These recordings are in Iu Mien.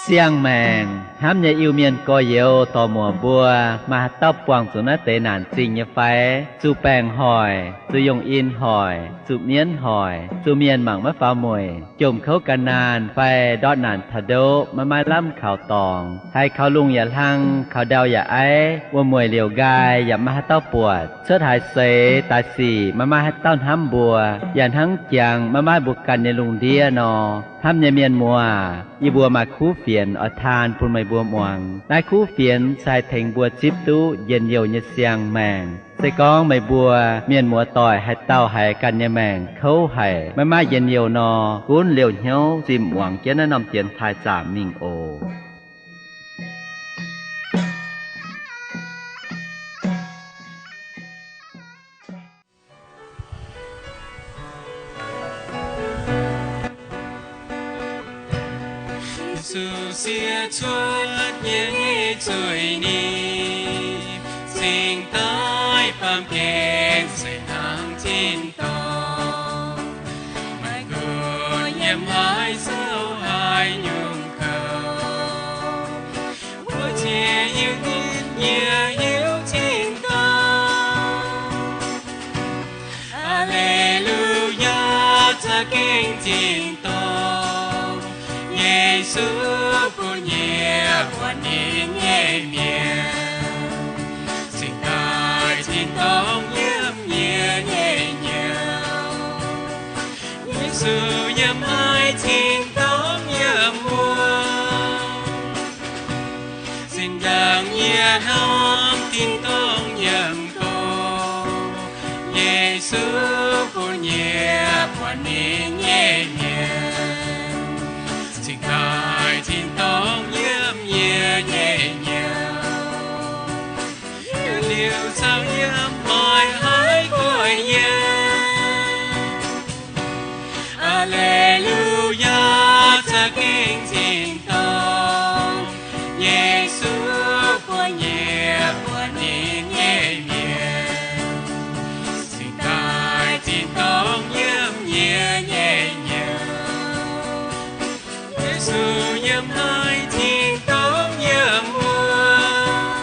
Siang-maengc hnamv nyei Iu-Mienh gorx-youz dorc-muoc mbuo, maaih haaix dauh buangh zuqc naaiv deix naanc zingh nyei fai? Zuqc baengc hoic, zuqc yongh in hoic, zuqc mienv hoic, zuqc mienh mangc maiv faaux mueic, jomc kouv ga'naanh fai ndortv naanc taux ndoqv maiv maaih lamh kaux dorngx, haiz kaux lungh yaac hlang, kaux ndau yaac aiv, wuom-mueic liouc nqaai yaac maiv maaih haaix dauh buatc, cuotv haaix seix daaih sic maiv maaih haaix dauh hnamv mbuo, yaac hnangv jangx maiv maaih mbuo ganh nyei lungh ndiev nor, hnamv nyei mienh muoz, yie mbuo maaih kuv fienx oix taan bun meih mbuo muangx. Naaiv kuv fienx se haih tengx mbuo zipv duqv njien-youh nyei siang-maengc. Se gorngv meih mbuo mienh muoz-doic haaix dauh haiz ganh nyei maengc kouv haic, maiv maaih njien-youh nor, gunv liouh hnyouv zimh muangx jienv naaiv norm dienx taaih zaamc mingh oc. Yesu siev cuotv yie nyei zuiz-nipc, cingx daaih baamh gen se hnangv tin-dorngh, maaih nqox yiem haaix souv haaix nyungc kouv, mbuo ziex yie ninh nyie heuc tin-dorngh. Aa^le^lu^yaa, za'gengh tin-dorngh, Yesu bun yie buatc ninh nyei mienh, cingx daaih tin-dorngh yiem yie nyei hnyouv. Yesu yiem haaix tin-dorngh yiem wuov, cingx dangh yie hnamv tin-dorngh yiem go. Yesu bun yie buatc ninh nyei mienh, cingx daaih tin-dorngh yiem yie nyei hnyouv. Yie liuz caux yiem maaih haiz goiv yiem. Aa^le^lu^yaa, za'gengh tin-dorngh, Yesu bun yie buatc ninh nyei mienh, cingx daaih tin-dorngh yiem yie nyei hnyouv. Yesu yiem haaix tin-dorngh yiem wuov.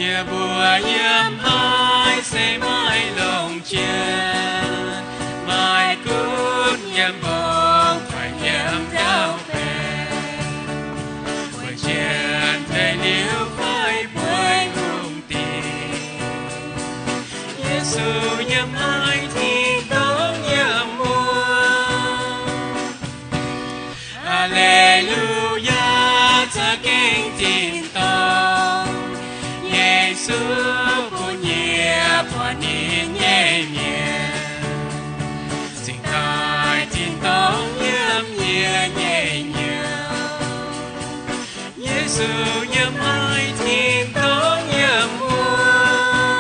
Yie mbuo yiem haaix se maaih longc jien, maaih gunv yiem mbong fai yiem ndau-baeng, weic jien deix liuz fai bueix hungh diex. Yesu yiem haaix tin-dorngh yiem wuov. Aa^le^lu^yaa, za'gengh tin-dorngh, Yesu bun yie buatc ninh nyei mienh, cingx daaih tin-dorngh yiem yie nyei hnyouv. Yesu yiem haaix tin-dorngh yiem wuov.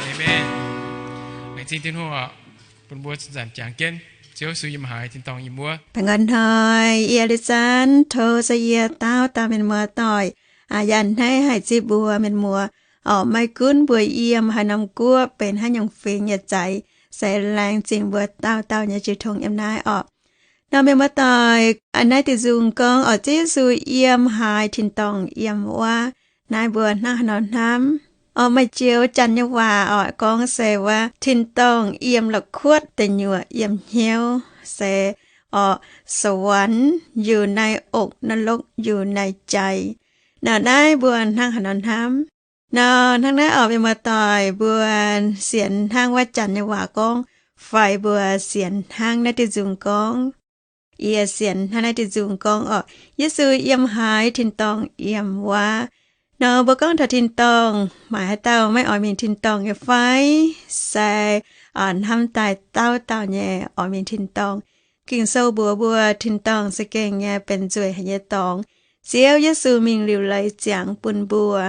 Aamen. Laengz zingh Tin-Hungh oc. Bun mbuo zanc jangx jienv, Ziouv Yesu yiem haaix tin-dorngh yiem wuov. Baengh orn hnoi, yie Liz Zanv tov se yie dauh dauh mienh muoz-doic, aa, yaac hneiv haic zipv mbuo mienh muoz, oc, maiv gunv mbuo yiem haaix norm guoqv, benx haaix nyungc fingx nyei zaic, se laengz zingh mbuo dauh dauh nyei jiu tong yiem naaiv oc. Nor mienh muoz-doic, aa, naaiv diuh nzung gorngv oc, Ziouv Yesu yiem haaix tin-dorngh yiem wuov. Naaiv mbuo hnangv haaix nor hnamv? Oc, maaih joux Janx nyei waac oc, gorngv se wuov tin-dorngh yiem la'kuotv deic nyuoqc yiem hnyouv, se oc, สวรรค์อยู่ในอก นรกอยู่ในใจ. Nor naaiv mbuo hnangv haaix nor hnamv? Nor hnangv naaiv oc, mienh muoz-doic, mbuo sienx hnangv wuov Janx nyei waac gorngv, fai mbuo sienx hnangv naaiv diuh nzung gorngv? Yie sienx hnangv naaiv diuh nzung gorngv oc, Yesu yiem haaix tin-dorngh yiem wuov. Nor mbuo gorngv taux tin-dorngh, maaih haaix dauh maiv oix mingh tin-dorngh nyei fai? Se hnamv daaih dauh dauh nyei oix mingh tin-dorngh. Ging-Sou mbuox mbuo tin-dorngh za'gengh nyei benx nzueic haic nyei dorngx. Ziouv Yesu mingh liuc leiz ziangx bun mbuo.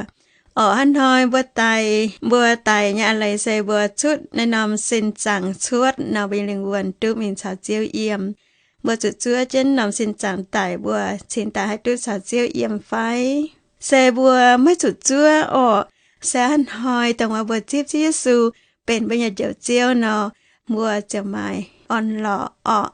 Oc, hnangv hnoi mbuo daic, mbuo daic nyei a'leiz se mbuo cutv naaiv norm sin zaangc cuotv nor, mbuo nyei lingh wuonh duqv mingh caux Ziouv yiem. Mbuo zuqc zuov jienv norm sin zaangc daic, mbuo cingx daaih haih duqv caux Ziouv yiem fai? Se mbuo maiv zuqc zuov oc. Se hnoi dongh wuov mbuo zipv Ziouv Yesu benx mbuo nyei Njoux Ziouv nor, mbuo ziouc maaih orn-lorqc orqc.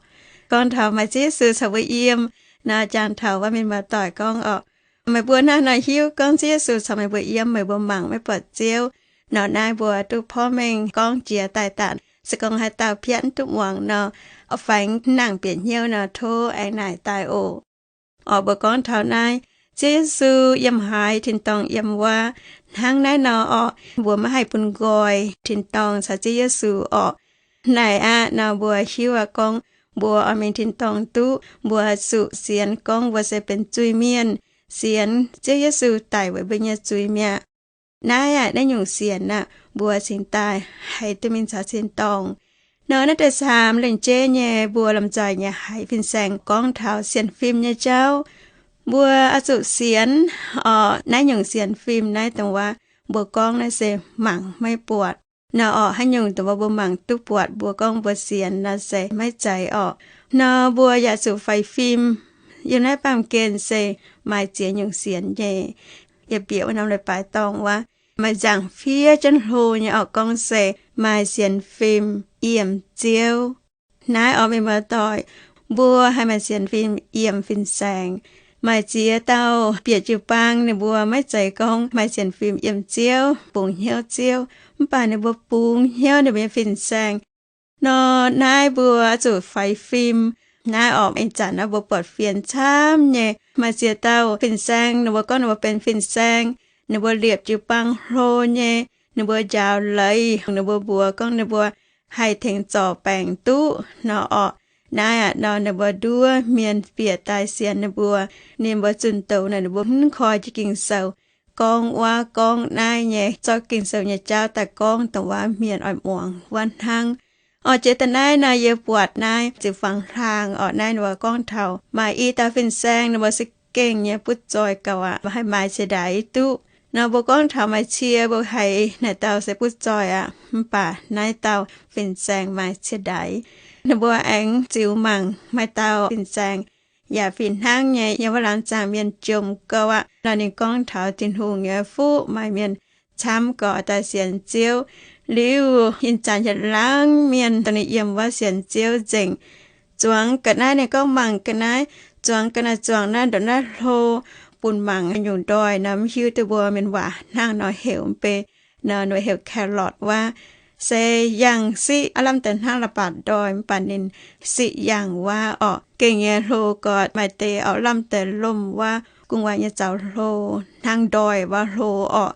Gorngv taux maaih Ziouv Yesu caux mbuo yiem nor, jangx taux waac mienh muoz-doic gorngv orqc, meih mbuo hnangv haaix nor hiuv gorngv Ziouv Yesu caux meih mbuo yiem, meih mbuo mangc maiv buatc Ziouv nor, naaiv mbuo duqv porv mengh gorngv jiex daaih daaih. Se gorngv haaix dauh piatv duqv muangx nor, faix nangc bieqc hnyouv nor, tov aengx naaic daaih oc. Orqc, mbuo gorngv taux naaiv, Ziouv Yesu yiem haaix, tin-dorngh yiem wuov. Hnangv naaiv nor orqc, mbuo maiv haih bun nqoi tin-dorngh caux Ziouv Yesu orqc. Naaic aqv nor, mbuo hiuv aqv gorngv mbuo oix mingh tin-dorngh duqv, mbuo zuqc sienx gorngv mbuo se benx zuiz-mienh, sienx Ziouv Yesu daic weic mbuo nyei zuiz mi'aqv. Naaiv aqv, naaiv nyungc sienx aqv, mbuo cingx daaih haih duqv mingh caux tin-dorngh. Nor naaiv deix saamx lengc jeiv nyei, mbuo lomh nzoih nyei haiz fin-saeng gorngv taux sienx fim nyei jauv. Mbuo oix zuqc sienx orqc. Naaiv nyungc sienx fim naaiv dongh wuov mbuo gorngv naaiv se mangc maiv buatc nor orqc. Haaix nyungc dongh wuov mbuo mangc duqv buatc, mbuo gorngv mbuo sienx nor se maiv zeiz orqc. Nor mbuo yaac zuqc faix fim. Yiem naaiv baamh gen se maaih ziex nyungc sienx nyei. Yie bieqc wuov norm leiz-baaix dorngh wuov, maaih nzaangc fiev jienv hlo nyei orqc, gorngv se maaih sienx fim yiem Ziouv. Naaiv orqc, mienh muoz-doic, mbuo haih maaih sienx fim yiem fin-saeng. Maaih ziex dauh bieqc jiu-baang ninh mbuo maiv zeiz gorngv maaih sienx fim yiem Ziouv, bungx hnyouv Ziouv, mv baac ninh mbuo bungx hnyouv ninh mbuo nyei fin-saeng. Nor naaiv mbuo zuqc faix fim. Naaiv orqc, ih zanc naaiv mbuo buatc fienx camv nyei. Maaih ziex dauh fin-saeng ninh mbuo gorngv ninh mbuo benx fin-saeng, ninh mbuo liepc jiu-baang hlo nyei, ninh mbuo njaaux leiz, ninh mbuo mbuox gorngv ninh mbuo haih tengx zorc baengc duqv nor orqc. Naaiv aqv nor, ninh mbuo nduov mienh bieqc daaih sienx ninh mbuo, ninh mbuo zunh doz naaic ninh mbuo mv koi jienv Ging-Sou, gorngv wuov gorngv naaiv nyei, zorqv Ging-Sou nyei jauv daaih gorngv dongh wuov mienh oix muangx wuov hnangv. Orqc, jiex daaih naaiv nor, yie buatc naaiv ziux fangx hlaang orqc, naaiv ninh mbuo gorngv taux maaih i dauh fin-saeng ninh mbuo se gengh nyei butv zoih gauh aqv, haih maaiz cie ndaix duqv. Nor mbuo gorngv taux maaih cie, mbuo haiz naaic dauh se butv zoih aqv, mv baac naaiv dauh fin-saeng maaih cie ndaix. Ninh mbuo aengx ziux mangc maaih dauh fin-saeng yaac fih hnangv nyei yiem wuov laangz zaangc mienh jomc gouv aqv. Nor ninh gorngv taux Tin-Hungh nyei fuqv maaih mienh camv gauh daaih sienx Ziouv. Liuz ih zanc yietc laangz mienh dongh ninh yiem wuov sienx Ziouv nzengc. Zuangx ga'naaiv, ninh gorngv mangc ga'naaiv, zuangx ga'naaiv, zuangx naaiv ndongc naaiv hlo, bun mangc nyungc ndoih nor mv hiuv duqv mbuo mienh waac hnangv nor heuc mv bei nor, ninh heuc carrot wuov. Se yangh siqv aav lamh deix hnangv leiz-baaix ndoih, mv baac ninh siqv yangh wuov orqc, gengh nyei hlo gau, maaih deix aav lamh deix lomh wuov gu'nguaaic nyei zaux hlo hnangv ndoih wuov hlo orqc.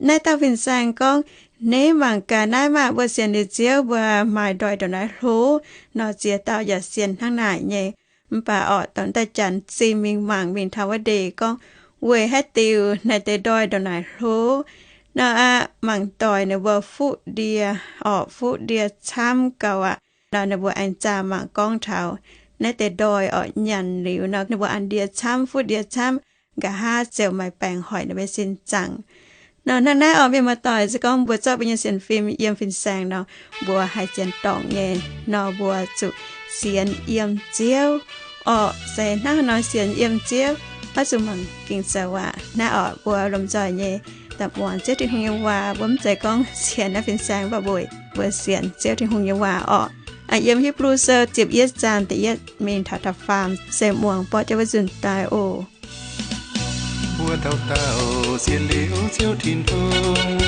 Naaiv dauh fin-saeng gorngv, Neiv mangc gaax naaiv maah! Mbuo sienx liuz Ziouv mbuo maaih ndoih ndongc naaiv hlo. Nor ziex dauh yaac sienx hnangv naaic nyei. Mv baac orqc, dongh daaih janx zinh mingh mangc mingh taux wuov ndeic gorngv, Weic haaix diuc naaic deix ndoih ndongc naaic hlo? Nor aqv, mangc doic ninh mbuo fuqv ndie orqc, fuqv ndie camv gauh aqv. Nor ninh mbuo aengx zaah mangc gorngv taux naaiv deix ndoih orqc, nyanc liuz nor ninh mbuo an ndie camv, fuqv ndie camv, nqa'haav ziouc maaih baengc hoic ninh mbuo nyei sin zaangc. Nor hnangv naaiv orqc, mienh muoz-doic, se gorngv mbuo zorqv mbuo nyei sienx fim yiem fin-saeng nor, mbuo haih zien dorngc nyei. Nor mbuo zuqc sienx yiem Ziouv orqc. Se hnangv haaix nor sienx yiem Ziouv? Oix zuqc mangc Ging-Sou aqv. Naaiv orqc, mbuo lomh nzoih nyei daaih muangx Ziouv Tin-Hungh nyei waac. Mbuo mv zeiz gorngv sienx naaiv fin-saeng, mv baac mbuo, mbuo sienx Ziouv Tin-Hungh nyei waac orqc. Yiem Hipv^lu Sou ziepc yietv zaang da'yietv mingh taux da'faam se muangx borqv jienv wuov nzunc daaih oc. Mbuo dauh dauh sienx liuz Ziouv Tin-Hungh,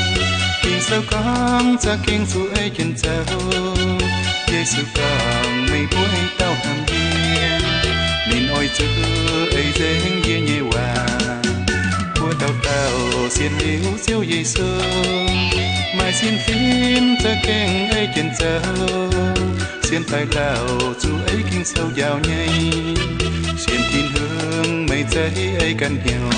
Ging-Sou gorngv za'gengh zuqc ei jienv zoux. Yesu gorngv, Meih mbuo ei dauh hnamv yie, ninh oix zuqc ei nzengc yie nyei waac. Mbuo dauh dauh sienx liuz Ziouv Yesu, maaih sienx fim za'gengh ei jienv zoux. Sienx daaih lauh zuqc ei Ging-Sou njaaux nyei. Sienx Tin-Hungh meih zeiz ei ganh hnyouv.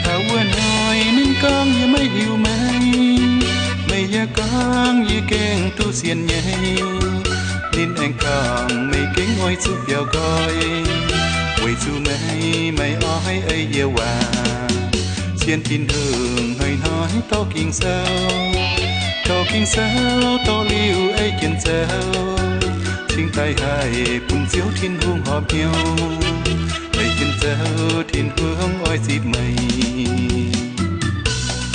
Taux wuov hnoi ninh gorngv, Yie maiv hiuv meih. Meih yaac gorngv, Yie gengh duqv sienx nyei. Ninh aengx gorngv, Meih gengh oix zuqc biaux nqoi, weic zuqc meih maiv oix ei yie waac. Sienx Tin-Hungh hnoi-hnoi dorh Ging-Sou, dorh Ging-Sou dorh liuz ei jienv zoux, cingx daaih haih bun Ziouv Tin-Hungh horpc hnyouv, ei jienv zoux Tin-Hungh oix zipv meih.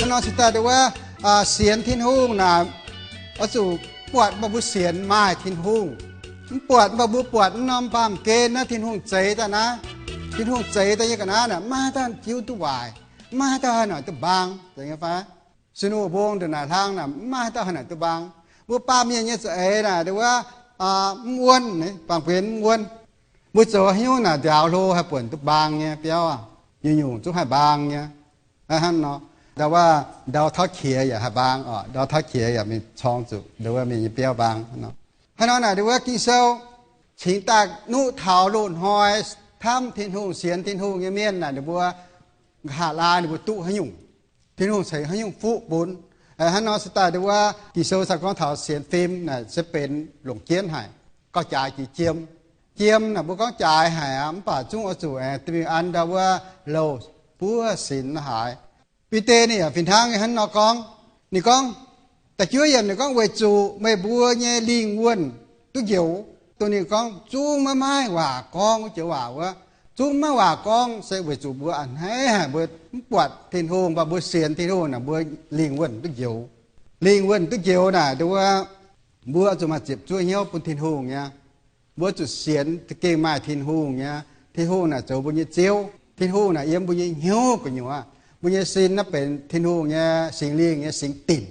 Hnangv nor cingx daaih nduov wuov, sienx Tin-Hungh naaic, oix zuqc buatc meih mbuo sienx maaih Tin-Hungh. Mv buatc, mv baac mbuo buatc mv norm baamh gen naaiv Tin-Hungh zeix daaih naaiv. Tin-Hungh zeix daaih nyei ga'naaiv naaic, maiv haih daaih jiu duqv waaic, maiv haih daaih haaix noic duqv mbaang. Sin-Hungh mbong ndongc naaic hlang naaic, maiv haih daaih haaix noic duqv mbaang. Mbuo baamh mienh nyei za'eix naaic, nduov wuov, mv wuonv, baamh gen mv wuonv. Mbuo zoux haaix nyungc naaic nziaaux hlo haih buonc duqv mbaang nyei biauv, nyungc-nyungc zungv haih mbaang nyei. Hnangv nor, nduov wuov, ndau tauv qiex yaac haih mbaang oc, ndau tauv qiex yaac mingh corng zuqc nduov wuov mienh nyei biauv mbaang. Hnangv nor naaic, nduov wuov Ging-Sou cingx daaih nuqv taux loz-hnoi hnamv Tin-Hungh, sienx Tin-Hungh nyei mienh naaic, ninh mbuo nqa'haav laai ninh mbuo duqv haaix nyungc, Tin-Hungh ceix haaix nyungc fuqv bun. Hnangv nor se daaih nduov wuov Ging-Sou cingx gorngv taux sienx fim naaic se benx longc jienv haic, gauh jaaix jiex jiem. Jiem naaic mbuo gorngv jaaix haic aqv, mv baac zungv oix zuqc aengx duqv mingh an ndau wuov louh buov sinx haic. Bide ninh yaac fih hnangv nyei hnangv nor gorngv. Ninh gorngv, da'juov yiemc ninh gorngv, weic zuqc meih mbuo nyei lingh wuonh duqv njoux. Dongh ninh gorngv zungv maiv maaih waac gorngv wuov joux waac wuov, zungv maiv maaih waac gorngv se weic zuqc mbuo a'hneiv haic, mbuo mv buatc Tin-Hungh, mv baac mbuo sienx Tin-Hungh naaic mbuo lingh wuonh duqv njoux. Lingh wuonh duqv njoux naaic nduov wuov, mbuo zuqc maaih ziepc zuoqv hnyouv bun Tin-Hungh nyei. Mbuo zuqc sienx za'gengh maaih Tin-Hungh nyei. Tin-Hungh naaic zoux mbuo nyei Ziouv. Tin-Hungh naaic yiem mbuo nyei hnyouv gu'nyuoz. Mbuo nyei sin naaiv benx Tin-Hungh nyei Singx Lingh nyei singx dinc.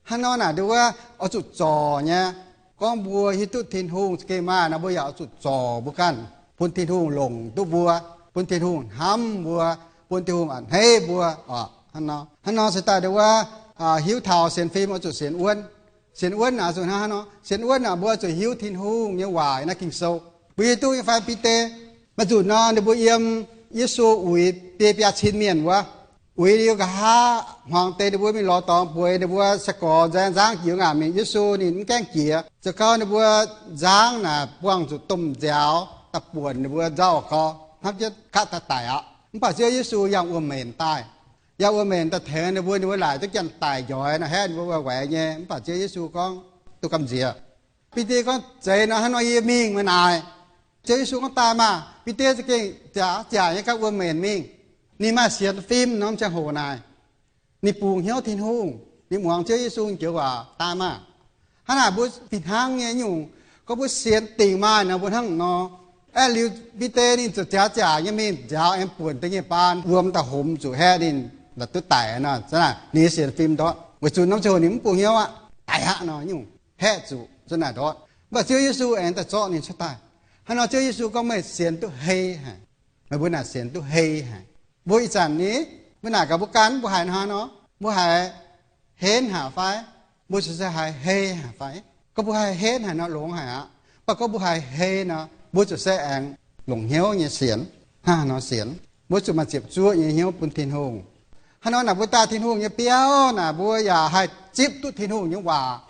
Hnangv nor naaic nduov wuov, oix zuqc zorc nyei. Gorngv mbuo hiuv duqv Tin-Hungh za'gengh maaih nor, mbuo yaac oix zuqc zorc mbuo ganh, bun Tin-Hungh longc duqv mbuo, bun Tin-Hungh hnamv mbuo, bun Tin-Hungh a'hneiv mbuo oc. Hnangv nor, hnangv nor se daaih nduov wuov, hiuv taux sienx fim oix zuqc sienx wuonv. Sienx wuonv naaic zuqc hnangv nor, sienx wuonv naaic mbuo zuqc hiuv Tin-Hungh nyei waac naaiv Ging-Sou. Mbuo hiuv duqv nyei fai Bide, maaih nzunc nor ninh mbuo yiem Yesu uix biei biaa cin mienh wuov, uix liuz nqa'haav hmuangx deix ninh mbuo mingh lorz dorngx bueix ninh mbuo sai-gorx nzaeng nzangv jiex ngaanc mingh. Yesu ninh mv gaengh jiex. Zoux gau ninh mbuo nzangv naaic buangh zuqc domh nziaaux daaih buonc ninh mbuo nzauh gau, hnamv jienv kaqv daaih daic aqv. Mv baac Ziouv Yesu yangh wuom-menc daaih. Yangh wuom-menc daaih tengx ninh mbuo, ninh mbuo laaic duqv janx-daic njoix nor, haeqv ninh mbuo waix nyei. Mv baac Ziouv Yesu gorngv, duqv gamh nziex. Bide gorngv, zeiz nor hnangv nor yie mingh meih naaic. Ziouv Yesu gorngv, daaih maah! Bide za'gengh ziaac nyei ganh wuom-menc mingh. Ninh maaih sienx fim norm ziangh hoc naaic. Ninh bungx hnyouv Tin-Hungh, ninh muangx Ziouv Yesu joux waac, daaih maah! Hnangv naaic mbuo fih hnangv nyei nyungc, gorngv mbuo sienx dingc maaih nor mbuo hnangv nor. Aeqv, liuz Bide ninh ziouc ziaac ziaac nyei mingh nziaaux aengx buonc deix nyei baan wuom daaih homx zuqc haeqv ninh la'duqv daic nor. Hnangv naaic ninh nyei sienx fim ndortv weic zuqc norm ziangh hoc ninh mv bungx hnyouv aqv, daic aqv nor nyungc, haeqv zuqc hnangv naaic ndortv. Mv baac Ziouv Yesu aengx daaih zorqv ninh cuotv daaih. Hnangv nor Ziouv Yesu gorngv, meih sienx duqv hei haic. Meih mbuo naaic sienx duqv hei haic. Mbuo ih zanc ni, mbuo naaic gaax mbuo ganh, mbuo haiz hnangv nor, mbuo haiz henv haic fai? Mbuo se haiz hei haic fai? Gorngv mbuo haiz henv haic nor longx haic aqv. Mv baac gorngv mbuo haiz hei nor, mbuo zuqc se aengx longc hnyouv nyei sienx, hnangv nor sienx. Mbuo zuqc maaih ziepc zuoqv nyei hnyouv bun Tin-Hungh. Hnangv nor naaic mbuo daaih Tin-Hungh nyei biauv naaic, mbuo yaac haih zipv duqv Tin-Hungh nyei waac,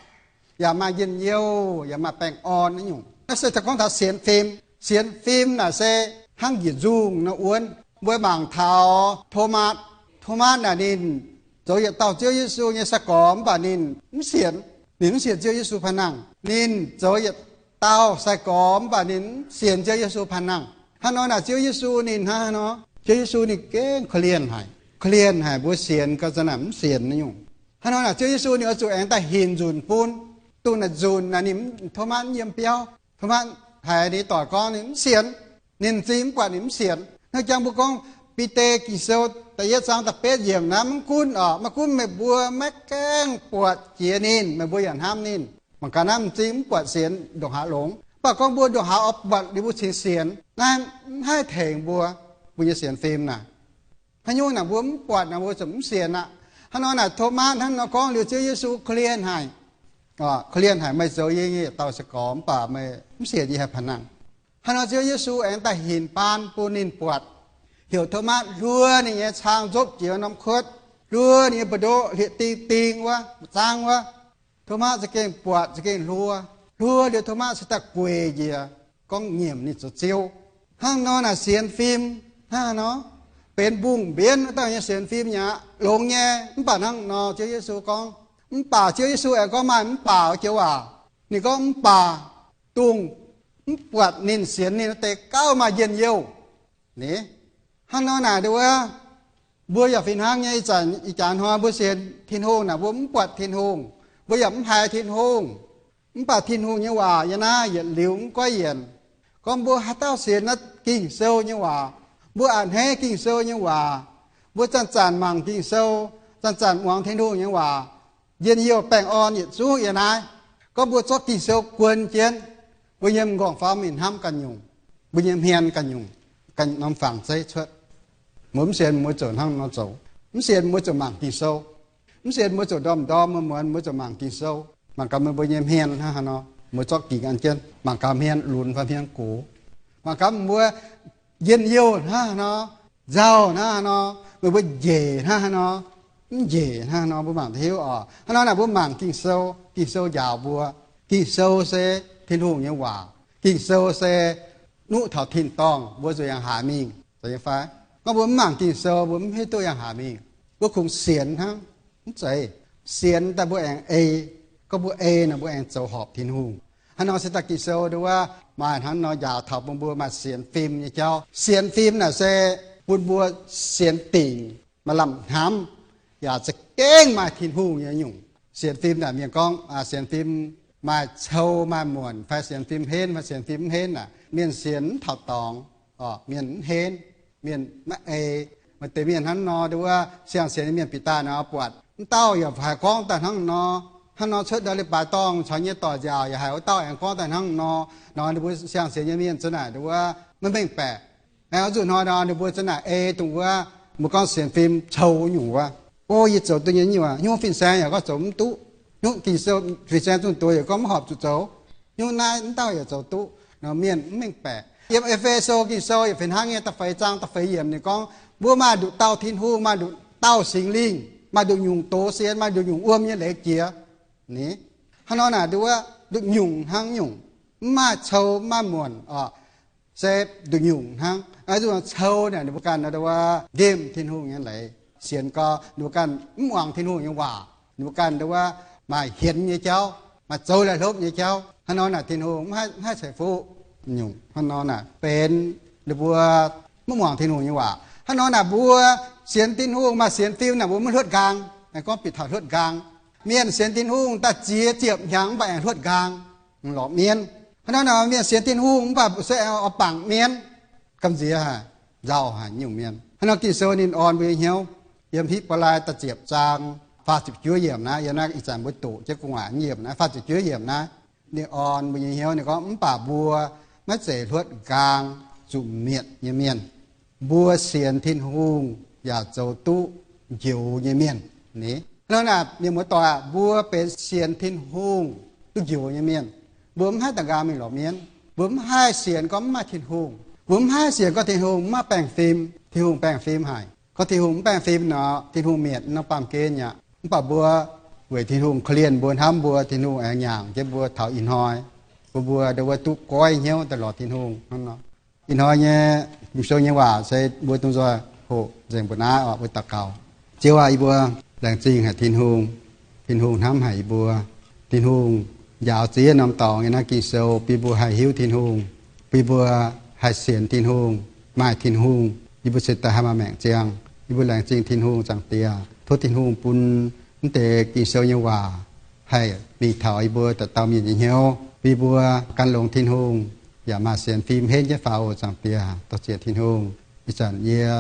yaac maaih njien-youh, yaac maaih baengh orn naaiv nyungc. Naaiv se gorngv taux sienx fim. Sienx fim naaic se hnangv njiec nzungh nor wuonv. Mbuo mangc taux Tomatv. Tomatv naaic ninh zoux yietc dauh Ziouv Yesu nyei sai-gorx, mv baac ninh mv sienx. Ninh mv sienx Ziouv Yesu paan nangh. Ninh zoux yietc dauh sai-gorx, mv baac ninh mv sienx Ziouv Yesu paan nangh. Hnangv nor naaic Ziouv Yesu ninh hnangv haaix nor? Ziouv Yesu ninh gengh korv-lienh haic. Korv-lienh haic mbuo sienx gau zanc naaic mv sienx naaiv nyungc. Hnangv nor naaic Ziouv Yesu ninh oix zuqc aengx daaih hinc nzunc bun. Dongh naaic nzunc naaic ninh, Tomatv mv yiem biauv. Tomatv haiz ninh doic gorngv ninh mv sienx. Ninh m'zing mv buatc, ninh mv sienx. Hnangv jangx mbuo gorngv Bide Ging-Sou da'yietv zaang da'betv yiemc naaiv, mv gunv oc, maiv gunv meih mbuo maiv gaengh buatc jiex ninh, meih mbuo yaac hnamv ninh. Mangc gaax naaiv, m'zing mv buatc sienx ndongc haaix longx. Mv baac gorngv mbuo ndongc haaix oix buatc liuz mbuo cingx sienx, naaiv mv haih tengx mbuo, mbuo nyei sienx fim naaic. Haaix nyungc naaic mbuo mv buatc naaic mbuo ziouc mv sienx aqv. Hnangv nor naaic Tomatv hnangv nor gorngv liuz Ziouv Yesu korv-lienh haic. Korv-lienh haic, meih zoux yie nyei yietc dauh sai-gorx, mv baac meih mv sienx yie haih paan nangh. Hnangv nor Ziouv Yesu aengx daaih hinc baan bun ninh buatc, heuc Tomatv hluo ninh nyei cang nzopv jiex norm kuotv, hluo ninh nyei mbu'ndoqv hlieqv-ding ding wuov, zaangv wuov. Tomatv za'gengh buatc, za'gengh hluo. Hluo liuz Tomatv se daaih gueic njiec, gorngv nyiemc ninh zoux Ziouv. Hnangv nor naaic sienx fim hnangv nor, benx mbungh mbienv wuov dauh nyei sienx fim mi'aqv. Longx nyei, mv baac hnangv nor Ziouv Yesu gorngv, mv baac Ziouv Yesu aengx gorngv maaih mv baac joux waac. Ninh gorngv mv baac dongh mv buatc ninh sienx ninh wuov deix gauh maaih njien-youh. Ni, hnangv nor naaic nduov, mbuo yaac fih hnangv nyei. Ih zanc ih jaax hnoi mbuo sienx Tin-Hungh naaic, mbuo mv buatc Tin-Hungh, mbuo yaac mv haiz Tin-Hungh. Mv baac Tin-Hungh nyei waac yiem naaiv yietc liuz mv goiv yienc. Gorngv mbuo haaix dauh sienx naaiv Ging-Sou nyei waac, mbuo a'hneiv Ging-Sou nyei waac, mbuo zanc-zanc mangc Ging-Sou, zanc-zanc muangx Tin-Hungh nyei waac, njien-youh baengh orn yietc zungv yiem naaiv. Gorngv mbuo zorqv Ging-Sou guon jienv, mbuo nyei m'nqorngv-famv mingh hnamv ganh nyungc, mbuo nyei hmien ganh nyungc, ganh norm fangx zeiv cuotv. Mbuo mv sienx mbuo ziouc hnangv nor zoux. Mv sienx mbuo ziouc mangc Ging-Sou. Mv sienx mbuo ziouc ndorm-ndorm muonz-muonz mbuo ziouc mangc Ging-Sou. Mangc gaax meih mbuo nyei hmien hnangv haaix nor, mbuo zorqv Ging-Sou an jienv mangc gaax hmien lunx fai hmien gox. Mangc gaax mbuo njien-youh hnangv haaix nor, nzauh hnangv haaix nor, meih mbuo njiec hnangv haaix nor, mv njiec hnangv haaix nor, mbuo mangc duqv hiuv oc. Hnangv nor naaic mbuo mangc Ging-Sou, Ging-Sou njaaux mbuo. Ging-Sou se Tin-Hungh nyei waac. Ging-Sou se nuqv taux tin-dorngh, mbuo zuqc yangh haaix mingh, zeiz nyei fai? Gorngv mbuo mv mangc Ging-Sou, mbuo mv hiuv duqv yangh haaix mingh. Mbuo kungx sienx hnangv, mv zeiz. Sienx daaih mbuo aengx ei, gorngv mbuo ei nor mbuo aengx zoux horpc Tin-Hungh. Hnangv nor se daaih Ging-Sou nduov wuov maaih hnangv nor njaaux taux bun mbuo maaih sienx fim nyei jauv. Sienx fim naaic se bun mbuo sienx dingc, maaih lamh hnamv, yaac za'gengh maaih Tin-Hungh nyei nyungc. Sienx fim naaic mienh gorngv sienx fim maaih cou maaih muonc, fai sienx fim henv fai sienx fim mv henv naaic, mienh sienx mv taux dorngx, mienh mv henv, mienh maiv ei. Maaih deix mienh hnangv nor nduov wuov siang-sienx nyei mienh bieqc daaih nor buatc mv dauh yaac haiz gorngv daaih hnangv nor, hnangv nor cuotv ndau leiz-baaix dorngh caux nyei doic nziaauc yaac haiz wuov dauh aengx gorngv daaih hnangv nor, nor ninh mbuo siang-sienx nyei mienh za'naaic nduov wuov maiv mengh baeqc. Aengx oix zuqc hnoi nor ninh mbuo za'naaic ei dongh wuov, mbuo gorngv sienx fim cou nyungc wuov, o, yie zoux duqv nyei nyungc, hnyouv fin-saeng yaac gorngv zoux mv duqv. Hnyouv Ging-Sou fin-saeng zungv doz yaac gorngv mv horpc zuqc zoux. Hnyouv naaiv mv dauh yaac zoux duqv nor, mienh mv mengh baeqc. Yiem E^fe^so Ging-Sou yietc feix hnangv nyei da'feix zaang da'feix yiemc ninh gorngv, mbuo maaih nduqc dauh Tin-Hungh, maaih nduqc dauh Singx Lingh, maaih nduqc nyungc doz sien, maaih nduqc nyungc wuom nyei leiz jiex. Ni, hnangv nor naaic nduov wuov nduqc nyungc hnangv nyungc, mv maaih cou mv maaih muonc oc. Se nduqc nyungc hnangv. Zuqc cou naaic ninh mbuo ganh nduov wuov nqemh Tin-Hungh nyei leiz, sienx gau ninh mbuo ganh mv muangx Tin-Hungh nyei waac, ninh mbuo ganh nduov wuov maaih hienx nyei jauv, maaih zoux laih hlopv nyei jauv. Hnangv nor naaic Tin-Hungh mv haih ceix fuqv nyungc. Hnangv nor naaic benx ninh mbuo mv muangx Tin-Hungh nyei waac. Hnangv nor naaic mbuo sienx Tin-Hungh maaih sienx fim naaic mbuo maiv hluotv nqaang. Gorngv bieqc taux hluotv nqaang, mienh sienx Tin-Hungh daaih ziex ziepc hnyangx mv baac aengx hluotv nqaang, lorz mienv. Hnangv nor naaic mienh sienx Tin-Hungh mv baac se aengx oix bangc mienv. Gamh nziex haic, nzauh haic nyungc mienh. Hnangv nor Ging-Sou ninh orn mbuo nyei hnyouv. Yiem Hitv^baa^lai da'ziepc zaang faah ziepc juov yiemc naaiv, yiem naaiv ih zanc mbuo doqc jienv gu'nguaaic yiemc naaiv, faah ziepc juov yiemc naaiv, ninh orn mbuo nyei hnyouv, ninh gorngv, mv baac mbuo maiv zeiz hluotv nqaang zuqc mietc nyei mienh. Mbuo sienx Tin-Hungh yaac zoux duqv njoux nyei mienh. Ni, hnangv nor naaic mienh muoz-doic aah, mbuo benx sienx Tin-Hungh duqv njoux nyei mienh. Mbuo mv haih da'nqaang mingh lorz mienv. Mbuo mv haih sienx gorngv mv maaih Tin-Hungh. Mbuo mv haih sienx gorngv Tin-Hungh mv maaih baengh fim. Tin-Hungh baengh fim haic. Gorngv Tin-Hungh mv baengh fim nor, Tin-Hungh mietc nor baamh gen aqv. Mv baac mbuo weic Tin-Hungh korv-lienh mbuo, hnamv mbuo, Tin-Hungh aengx nyaangc jienv mbuo taux ih hnoi, bun mbuo nduov wuov duqv goiv hnyouv daaih lorz Tin-Hungh hnangv nor. Ih hnoi nyei Ging-Sou nyei waac se mbuo dungx nzoih hoqc nzengc mbuo naaiv oc. Mbuo daux gaux. Ziouv aah, yie mbuo laengz zingh haic Tin-Hungh. Tin-Hungh hnamv haic yie mbuo. Tin-Hungh njaaux ziex norm dorngx yiem naaiv Ging-Sou bun mbuo haih hiuv Tin-Hungh, bun mbuo haih sienx Tin-Hungh, maaih Tin-Hungh, yie mbuo cingx daaih haih maaih maengc ziangh. Yie mbuo laengz zingh Tin-Hungh, Zaangc Diex. Tov Tin-Hungh bun mv deix Ging-Sou nyei waac haih mingh taux yie mbuo dauh dauh mienh nyei hnyouv, bun yie mbuo gan longx Tin-Hungh, yaac maaih sienx fim henv jienv faaux oc. Zaangc Diex, dor-ziec Tin-Hungh. Ih zanc yie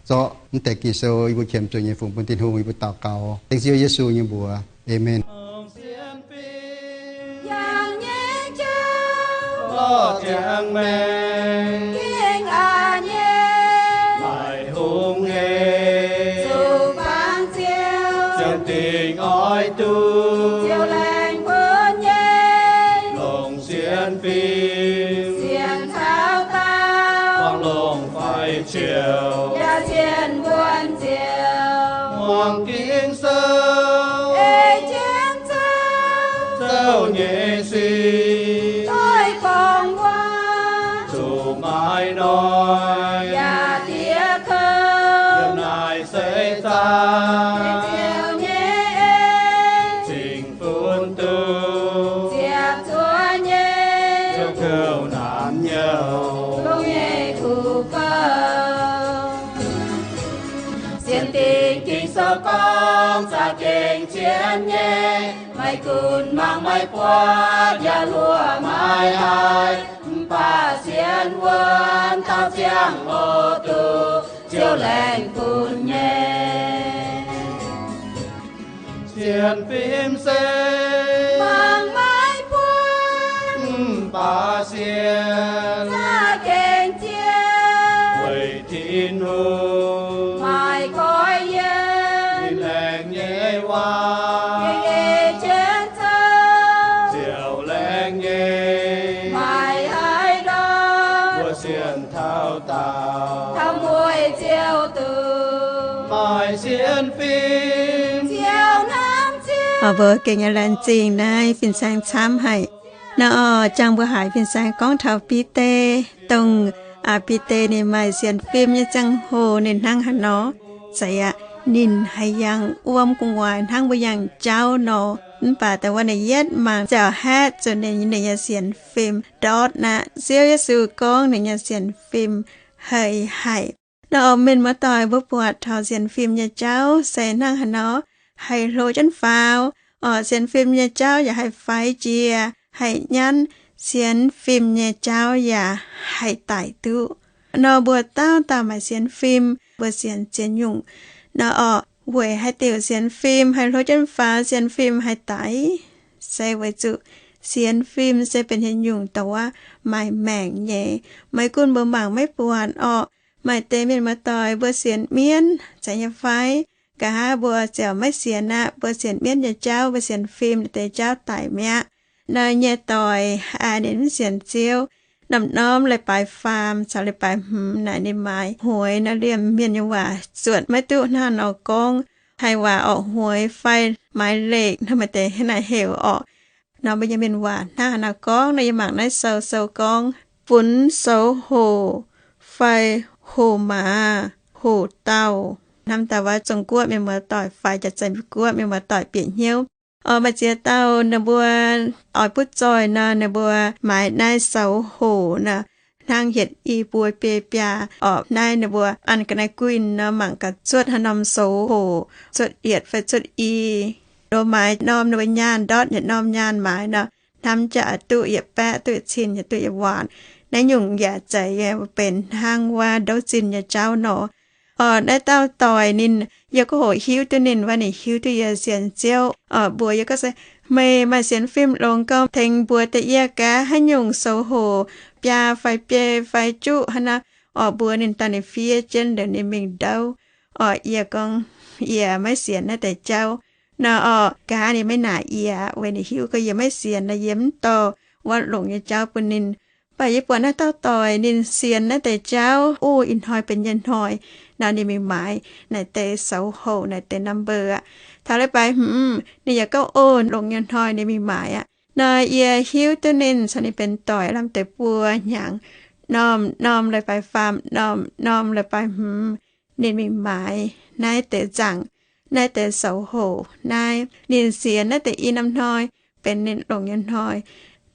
zorqv mv deix Ging-Sou yie mbuo qiemx zuqc nyei fungx bun Tin-Hungh, yie mbuo daux gaux dengv Ziouv Yesu nyei mbuox. Aamen. Yangh nyei jauv, lorh ziangx maengx, gengh aqc nyei, maaih hungh nyei, zuqc baamz Ziouv, ziouc dingc oix duqv, Ziouv laengz bun nyei, longc sienx fim, sienx caux daauh, buangh longc faix-zouv, yaac sienx wuonh Ziouv, muangx Ging-Sou, ei jienv Ziouv, Ziouv nyei sic, doix gorngv waac, zuqc maaih noic, yaac diex kouv, yiem naaiv seix zaang, Ziouv nyei en, zingh funx duqv, ziepc zuoqv nyei, Ziouv kouv naanc nyouh, longx nyei kuv bouh. Sienx dingc Ging-Sou gorngv za'gengh zien nyei, meih Gunv mangc maiv buatc yaac hluoqc maiv haiz, mv baac sienx wuonv taux ziangh hoc duqv Ziouv laengz bun nyei. Sienx fim se mangc maiv buatc, mv baac sienx za'gengh jiex weic Tin-Hungh maaih koiv yiem. Ninh laengz nyei waac yie jienv zoux, Ziouv laengz nyei maaih haaix ndorm mbuo sienx taux daauh, taux mueiz Ziouv duqv maaih sienx fim. Ziouv hnamv Ziouv. Mbuo gengh nyei laengz zingh naaiv fin-saeng camv haic. Naaiv oc, jangx mbuo haiz fin-saeng gorngv taux Bide, dongh Bide ninh maaih sienx fim nyei ziangh hoc ninh hnangv haaix nor. Zeiz aqv, ninh haih yangh wuom gu'nguaaic hnangv mbuo yangh jauv nor. Mv baac dongh wuov ninh yietv mangc ziouc haeqv zuqc ninh, ninh nyei sienx fim ndortv aqv. Ziouv Yesu gorngv ninh nyei sienx fim haiz haic. Naaiv oc, mienh muoz-doic, mbuo buatc taux sienx fim nyei jauv se hnangv haaix nor, haih hlo jienv faaux. Oc, sienx fim nyei jauv yaac haih faix jiex, haih nyanv. Sienx fim nyei jauv yaac haih daic duqv. Nor mbuo dauh dauh maaih sienx fim, mbuo sienx ziex nyungc. Nor oc, weic haaix diuc sienx fim haih hlo jienv faaux, sienx fim haih daic? Se weic zuqc sienx fim se benx nyei nyungc dongh wuov maaih maengc nyei. Maiv gunv mbuo mangc maiv buatc oc, maaih deix mienh muoz-doic mbuo sienx mienv zeiz nyei fai? Nqa'haav mbuo ziouc maiv sienx aqv. Mbuo sienx mienv nyei jauv, mbuo sienx fim naaiv deix jauv daic mi'aqv. Naaiv nyei doic, ninh mv sienx Ziouv, norm-norm leiz-baaix faam caux leiz-baaix hmz naaic ninh maaiz hueix nor, liemh mienh nyei waac zuotc maiv duqv hnangv nor gorngv, haih waac orqc, hueix fai หมายเลข nor, maaih deix hnangv naaic heuc orqc. Nor mbuo nyei mienh waac hnangv haaix nor gorngv nor, yie mangc naaiv sou, sou gorngv funx soux hoc fai hoc maaz, hoc dauh. Hnamv daaih wuov Zong-Guoqv mienh muoz-doic fai Janx-Zei Guoqv mienh muoz-doic bieqc hnyouv. Oc, maaih ziex dauh ninh mbuo oix butv zoih nor, ninh mbuo maaiz naaiv soux hoc nor, hnangv hietc i buo biei biaa. Oc, naaiv ninh mbuo an ga'naaiv guinh nor, mangc gaax cuotv haaix norm soux hoc, cuotv yietc fai cuotv i. Ninh mbuo maaiz norm ninh mbuo nyaanh ndortv, yietc norm nyaanh maaiz nor, hnamv jaax duqv yietc baeqv, duqv yietc cin, yaac duqv yietc waanc. Naaiv nyungc yaac zeiz benx hnangv wuov ndouv zinh nyei jauv nor. Oc, naaiv dauh doic ninh, yie gorngv hoc hiuv duqv ninh wuov, ninh hiuv duqv yie sienx Ziouv. Oc, mbuox yie gorngv se, meih maaih sienx fim longx gorngv tengx mbuox deix yie gaax haaix nyungc soux hoc, biaa fai biei fai juqv hnangv nor. Oc, mbuox ninh daaih ninh fiev jienv liuz ninh mingh ndouv. Oc, yie gorngv, yie maiv sienx naaiv deix jauv. Nor oc, nqa'haav ninh maiv naaic yie, weic ninh hiuv gorngv yie maiv sienx nor, yie mv dorh wuov longx nyei jauv bun ninh. Mv baac yie buatc naaiv dauh doic ninh sienx naaiv deix jauv, uv, ih hnoi benx nyei hnoi. Nor ninh mingh maaiz naaiv deix soux hoc, naaiv deix number aqv. Taux leiz-baaix hmz ninh yaac gorngv, o, longx nyei hnoi, ninh mingh maaiz aqv. Nor yie hiuv duqv ninh caux ninh benx doic lamh deix buo hnyangx, norm-norm leiz-baaix faam, norm-norm leiz-baaix hmz, ninh mingh maaiz naaiv deix nzaangc, naaiv deix soux hoc naaiv. Ninh sienx naaiv deix i norm hnoi benx ninh longx nyei hnoi.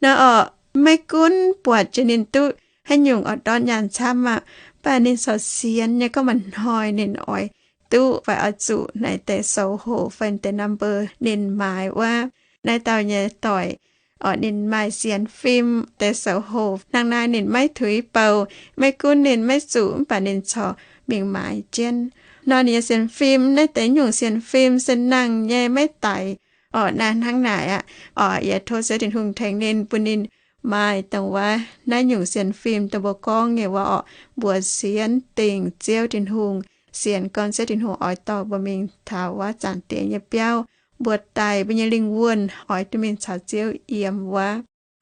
Nor oc, maiv gunv buatc jiex ninh duqv haaix nyungc oix ndortv nyaanh camv aqv, mv baac ninh corc sienx nyei gorngv maaih hnoi ninh oix duqv fai oix zuqc naaiv deix soux hoc fai deix number ninh maaiz wuov. Naaiv dauh nyei doic oc, ninh maaih sienx fim deix soux hoc hnangv naaiv, ninh maiv tuix bou. Maiv gunv ninh maiv zuqc, mv baac ninh corc mingh maaiz jienv. Nor ninh nyei sienx fim, naaiv deix nyungc sienx fim se nangh nyei, maiv daic. Oc, naaiv hnangv naaic aqv. Oc, yie tov Ziouv Tin-Hungh tengx ninh, bun ninh maaih dongh wuov naaiv nyungc sienx fim dongh mbuo gorngv nyei wuov oc, mbuox sienx dingc Ziouv Tin-Hungh, sienx gorn Ziouv Tin-Hungh oix dorh mbuo mingh taux wuov zaangc Diex nyei biauv, mbuo daaih mbuo nyei lingh wuonh oix duqv mingh caux Ziouv yiem wuov.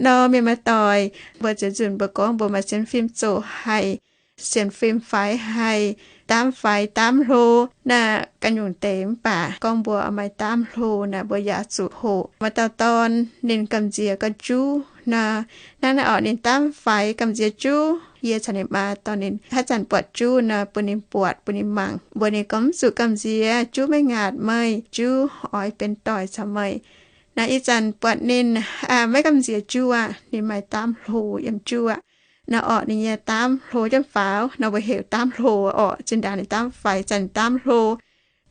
Nor mienh muoz-doic, mbuo ziouc nzunc mbuo gorngv mbuo maaih sienx fim zoqc haic, sienx fim faix haic, daamv faix daamv hlo. Naaiv ganh nyungc deix mv baac gorngv mbuo maaih daamv hlo naaic, mbuo yaac zuqc hoqc. Maaih dauh dorn ninh gamh nziex gauh juv nor, hnangv naaiv oc, ninh daamv faix gamh nziex juv. Yie caux ninh maa dorh ninh haaix zanc buatc juv nor, bun ninh buatc, bun ninh mangc, mbuox ninh gorngv, mv zuqc gamh nziex, juv maiv ngaatc meih, juv oix benx doic caux meih. Naaiv ih zanc buatc ninh maiv gamh nziex juv aqv, ninh maaih daamv hlo yiem juv aqv. Naaiv orqc, ninh nyei daamv hlo jienv faaux, nor mbuo heuc daamv hlo orqc. Zinh ndaangc ninh daamv faix, zanc daamv hlo.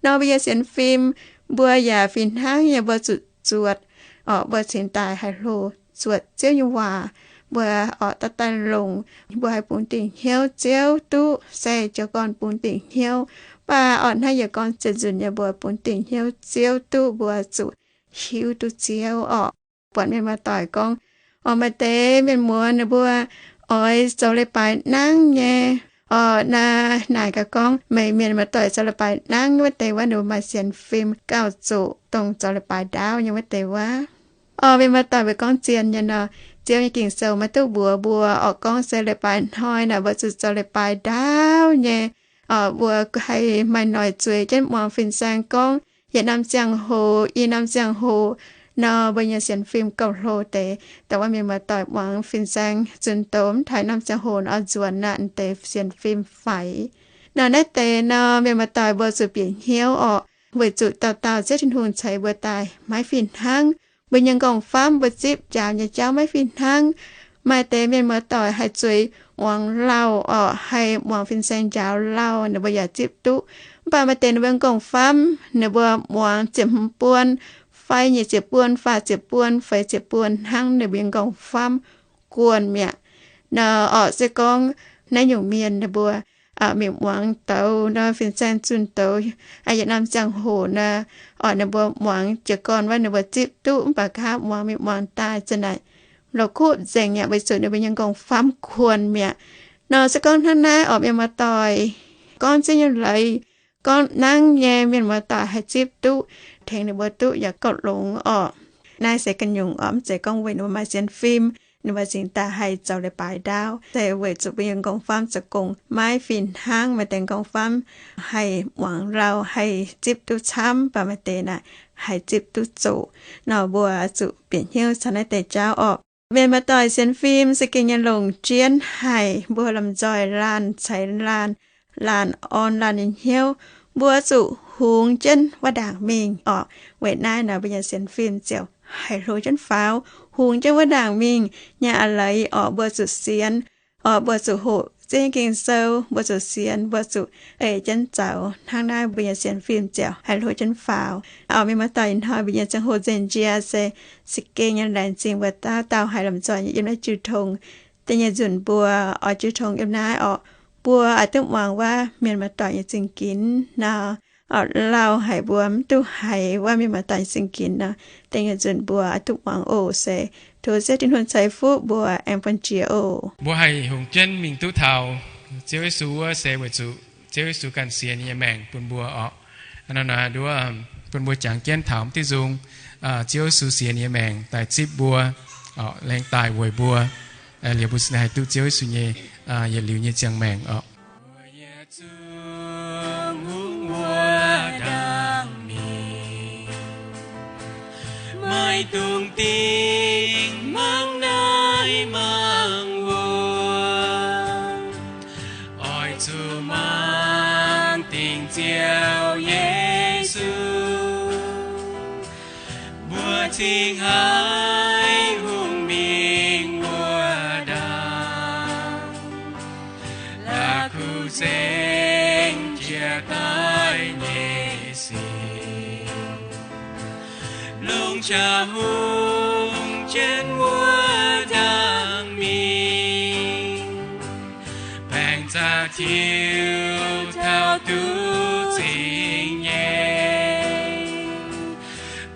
Nor mbuo nyei sienx fim, mbuo yaac fih hnangv nyei, mbuo zuqc zuotc. Orqc, mbuo cingx daaih haih hlo zuotc Ziouv nyei waac. Mbuo orqc, daaih daaih longc, mbuo haih bungx dingc hnyouv Ziouv duqv, se jiez gorn bungx dingc hnyouv. Mv baac orqc, hnangv yie gorngv ziepc nzunc nyei, mbuo bungx dingc hnyouv Ziouv duqv, mbuo zuqc hiuv duqv Ziouv orqc. Buatc mienh muoz-doic gorngv, orqc, maaih deix mienh muoz ninh mbuo oix zoux leiz-baaix nangv nyei. Orqc, naaiv naaic gaax gorngv, meih mienh muoz-doic zoux leiz-baaix nangv wuov deix wuov, ninh mbuo maaih sienx fim gauh zuqc dongh zoux leiz-baaix ndaauv nyei wuov deix wuov. Orqc, mienh muoz-doic, mbuo gorngv zien nyei nor, Ziouv nyei Ging-Sou maiv duqv mbuox mbuo orqc, gorngv se leiz-baaix hnoi naaic mbuo zuqc zoux leiz-baaix ndaauv nyei. Orqc, mbuo haih maaih noic zueiz jienv muangx fin-saeng gorngv, yietc norm ziangh hoc, i norm ziangh hoc nor, mbuo nyei sienx fim gauh hlo deix. Dongh wuov mienh muoz-doic muangx fin-saeng zunh doz mv taux norm ziangh hoc nor, oix nzuonx aqv, deix sienx fim faix. Nor naaiv deix nor, mienh muoz-doic mbuo zuqc bieqc hnyouv orqc, weic zuqc dauh dauh Ziouv Tin-Hungh ceix mbuo daaih maiv fih hnangv. Mbuo nyei nqorngv-famv mbuo zipv njaaux nyei jauv maiv fih hnangv. Maaih deix mienh muoz-doic haih zueiz muangx lauh orqc, haih muangx fin-saeng njaaux lauh, ninh mbuo yaac zipv duqv. Mv baac maaih deix ninh mbuo nqorngv-famv ninh mbuo muangx ziepc hmz buonv fai nyic ziepc buonv, faah ziepc buonv, feix ziepc buonv hnangv, ninh mbuo nyei nqorngv-famv guon mi'aqv. Nor orqc, se gorngv naaiv nyungc mienh ninh mbuo mingh muangx douz nor, fin-saeng zunh douz, yietc norm ziangh hoc nor, orqc, ninh mbuo muangx jiez gorn wuov ninh mbuo zipv duqv, mv baac nqa'haav muangx mingh muangx daaih za'naaic la'kuqv nzengc mi'aqv, weic zuqc ninh mbuo nyei nqorngv-famv guon mi'aqv. Nor se gorngv hnangv naaiv orqc, mienh muoz-doic gorngv Ziouv nyei leiz, gorngv nangv nyei, mienh muoz-doic haih zipv duqv, tengx ninh mbuo duqv yaac gauh longx orqc. Naaiv se ganh nyungc orqc, mv zeiz gorngv weic ninh mbuo maaih sienx fim, ninh mbuo cingx daaih haih zoux leiz-baaix ndaauv. Se weic zuqc mbuo nyei nqorngv-famv zoux gong maiv fih hnangv. Maaih deix nqorngv-famv haih muangx lauh, haih zipv duqv camv, mv baac maaih deix naaic haih zipv duqv zoqc. Nor mbuo zuqc bieqc hnyouv caux naaiv deix jauv orqc. Mienh muoz-doic, sienx fim se gengh nyei longc jienv haic. Mbuo lomh nzoih laanh ceix laanh, laanh orn laanh nyei hnyouv. Mbuo zuqc hungx jienv wuov ndaangc mingh orqc. Weic naaiv nor mbuo nyei sienx fim ziouc haih hlo jienv faaux, hungx jienv wuov ndaangc mingh. Nyei a'leiz orqc, mbuo zuqc sienx orqc, mbuo zuqc hoqc Ziouv nyei Ging-Sou, mbuo zuqc sienx, mbuo zuqc ei jienv zoux. Hnangv naaiv mbuo nyei sienx fim ziouc haih hlo jienv faaux. Orqc, mienh muoz-doic, ih hnoi mbuo nyei ziangh hoc nzengc njiec se, se gengh nyei laengz zingh mbuo dauh dauh haiz lomh nzoih nyei yiem naaiv jiu tong. Da'nyeic nzunc mbuo oix jiu tong yiem naaiv orqc, mbuo oix duqv muangx wuov mienh muoz-doic nyei zingh ginx nor, orqc, lauh haic mbuo mv duqv haiz wuov mienh muoz-doic nyei zingh ginx nor. Da'nyeic nzunc mbuo oix duqv muangx oc. Se tov Ziouv Tin-Hungh ceix fuqv mbuo aengx bun jiex oc. Mbuo haih hungx jienv mingh duqv taux Ziouv Yesu wuov se weic zuqc Ziouv Yesu ganh sienx ninh nyei maengc bun mbuo orqc. Nor naaiv nduov bun mbuo jangx jienv taux mv diuh nzung, Ziouv Yesu sienx ninh nyei maengc daaih zipv mbuo, orqc, laengz daaih weic mbuo, liuz mbuo cingx daaih haih duqv Ziouv Yesu nyei yietc liuz nyei ziangh maengc orqc. Yietc zungv hungh wuov ndaangc mingh, maiv dungx dingh mangc naaiv mangc wuov, oix zuqc mangc dingc Ziouv Yesu. Mbuo cingx haih hungh mingh wuov ndaangc, la'kuqv nzengc jiex daaih nyei sic. Longc qaqv hungh jienv wuov ndaangc mingh, baengc zaqc tiux taux duqv zingh nyei,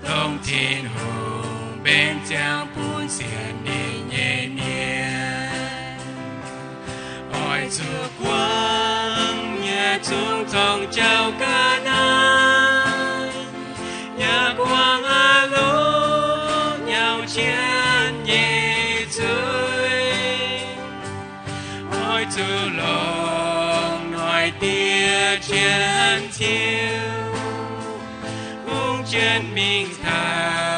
dongh Tin-Hungh mbenc ziangx bun sienx ninh nyei mienh. Oix zuqc guangc nyei zungv zorng jauv ga'naaiv, yaac guangc aav longc nyauc jienv nyei zuiz. Oix zuqc longc noic dieh jienv Ziouv, hungh jienv mingh taux